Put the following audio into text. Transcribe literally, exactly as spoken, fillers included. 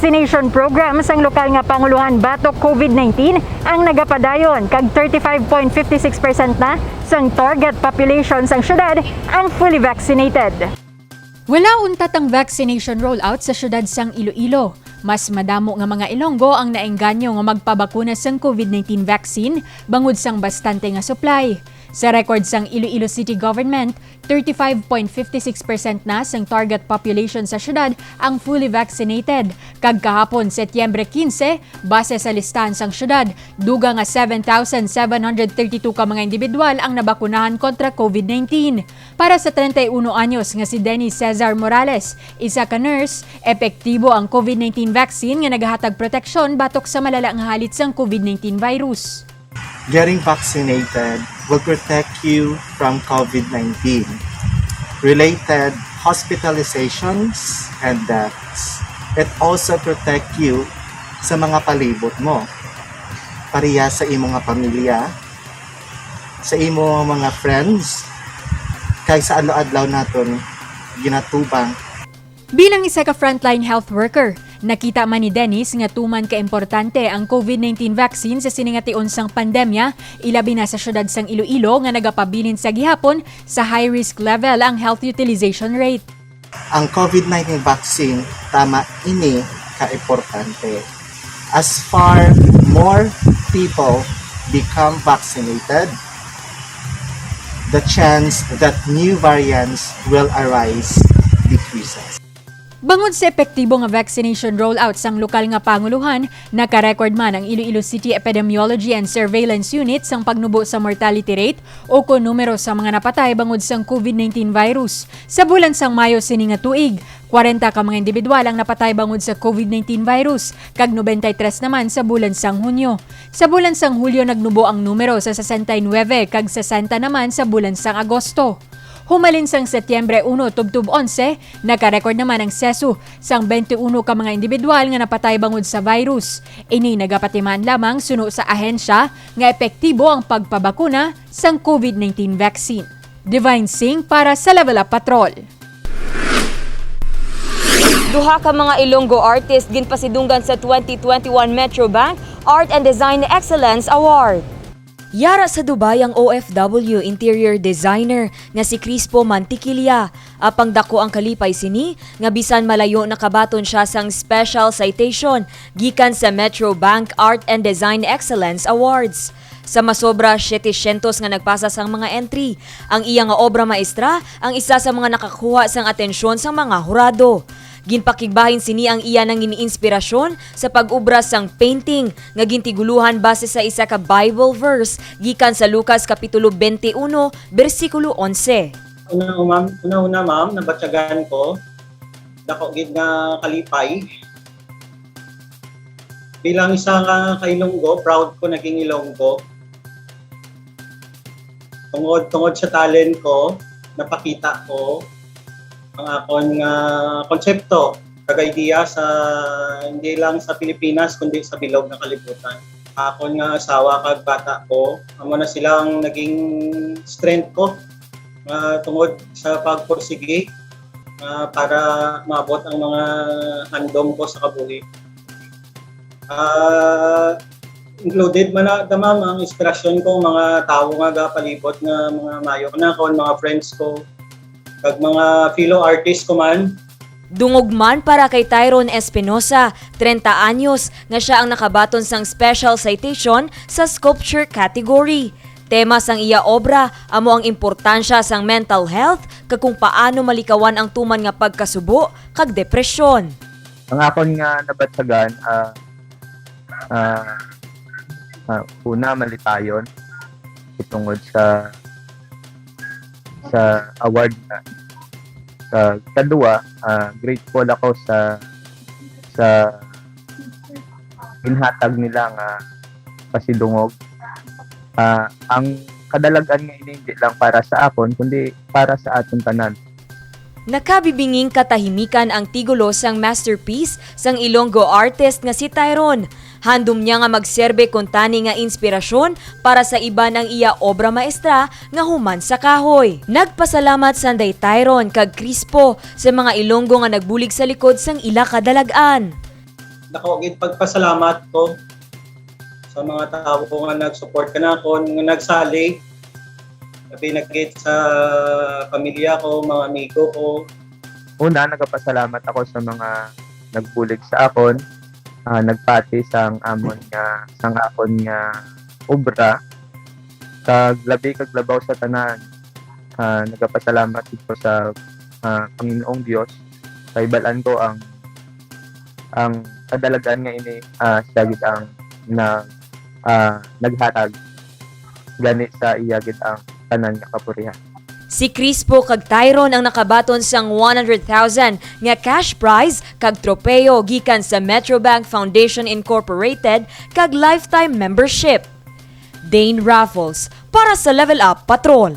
Vaccination program sang lokal nga panguluhan batok COVID nineteen ang nagapadayon, kag thirty-five point fifty six percent na sang target population sang syudad ang fully vaccinated. Wala untat ang vaccination rollout sa syudad sang Iloilo. Mas madamo nga mga Ilonggo ang naengganyo nga magpabakuna sang COVID nineteen vaccine bangod sang bastante nga supply. Sa record sang Iloilo City Government, thirty-five point fifty six percent na sang target population sa syudad ang fully vaccinated, kag kahapon, Setyembre quince, base sa listahan sang syudad, dugang nga seven thousand seven hundred thirty-two ka mga indibidwal ang nabakunahan kontra COVID nineteen. Para sa treinta y uno anyos nga si Dennis Cesar Morales, isa ka nurse, epektibo ang COVID nineteen vaccine nga nagahatag proteksyon batok sa malala nga halit sang COVID nineteen virus. Getting vaccinated will protect you from COVID nineteen related hospitalizations and deaths. It also protect you sa mga palibot mo, pareha sa imo nga pamilya, sa imo mga friends, kag sa adlaw-adlaw naton ginatubang. Bilang isa ka frontline health worker, nakita man ni Dennis nga tuman ka importante ang COVID nineteen vaccine sa sini nga tion sang pandemya, ilabi na sa syudad sang Iloilo nga nagapabilin sa gihapon sa high risk level ang health utilization rate. Ang COVID nineteen vaccine, tama ini ka importante. As far more people become vaccinated, the chance that new variants will arise decreases. Bangod sa epektibo nga vaccination rollout sang lokal nga panguluhan, naka-record man ang Iloilo City Epidemiology and Surveillance Unit sang pagnubo sa mortality rate o kon numero sa mga napatay bangod sang COVID nineteen virus. Sa bulan sang Mayo sini nga tuig, kwarenta ka mga indibidwal ang napatay bangod sa COVID nineteen virus, kag nobenta y tres naman sa bulan sang Hunyo. Sa bulan sang Hulyo nagnubo ang numero sa sesenta y nuebe kag sesenta naman sa bulan sang Agosto. Humalin sang Setyembre uno tubtob onse, naka-record naman ang sesu sang twenty-one ka mga indibidwal nga napatay bangod sa virus. Ini nagapatiman lamang suno sa ahensya nga epektibo ang pagpabakuna sang COVID nineteen vaccine. Divine Singh para sa Level Up Patrol. Duha ka mga Ilonggo artist ginpasidunggan sa twenty twenty-one Metro Bank Art and Design Excellence Award. Yara sa Dubai ang O F W interior designer nga si Crispo Mantiquilla, apang dako ang kalipay sini nga bisan malayo nakabaton siya sang special citation gikan sa Metro Bank Art and Design Excellence Awards. Sa masobra setecientos nga nagpasa sang mga entry, ang iya nga obra maestra ang isa sa mga nakakuha sang atensyon sang mga hurado. Ginpakigbahin sini ang iya nangin-inspirasyon sa pag-obra sang painting nga gintigulohan base sa isa ka Bible verse gikan sa Lucas Kapitulo twenty-one, bersikulo onse. Una, una, una, ma'am, nabatyagan ko. Dako gid nga kalipay. Bilang isa nga ka-Ilonggo, proud ko naging Ilonggo. Tungod, tungod sa talent ko, napakita ko ang akon nga konsepto kag idea sa, hindi lang sa Pilipinas, kundi sa bilog nga kalibutan. Akon nga asawa kag bata ko, amo na sila ang naging strength ko, ah, tungod sa pagpursigi, ah, para maabot ang mga handom ko sa kabuhi. Ah, included man na, da, ma'am, ang inspirasyon ko, mga tawo nga gapalibot nga mga maayo kanakon, mga friends ko, kag mga fellow artist ko man. Dungog man para kay Tyron Espinosa, treinta anyos, nga siya ang nakabaton sang special citation sa sculpture category. Tema sang iya obra amo ang importansya sang mental health kag kung paano malikawan ang tuman nga pagkasubo kag depresyon. Ang akon nga nabatyagan, ah, ah, ah, una, malipayon tungod sa, sa award na. Sa kadua, ah, grateful ako sa, sa ginhatag nila nga pasidungog. Ah, ang kadalagan nga ini hindi lang para sa akon, kundi para sa aton tanan. Nakabibinging katahimikan ang tigulo sang masterpiece sang Ilonggo artist nga si Tyron. Handom niya nga magserbe kuntani nga inspirasyon para sa iban ang iya obra maestra nga human sa kahoy. Nagpasalamat sanday Tyron kag Crispo sa mga Ilonggo nga nagbulig sa likod sang ila kadalag-an. Dako gid pagpasalamat ko sa mga tawo nga nag-support kanakon, nga nagsalig, labi na gid sa pamilya ko, mga amigo ko. Una, nagapasalamat ako sa mga nagbulig sa akon, ah, nagpati sang amon nga sang akon nga obra, kag labi kag labaw sa tanan, ah, nagapasalamat ko sa, ah, Panginoong Dios. Kay bal-an ko ang ang kadalagan nga ini, ah, siya gid ang na, ah, naghatag, gani sa iya gid ang tanan nga kapurihan. Si Crispo kag Tyron ang nakabaton sang one hundred thousand nga cash prize kag tropeyo gikan sa Metrobank Foundation Incorporated kag lifetime membership. Dane Raffles para sa Level Up Patrol.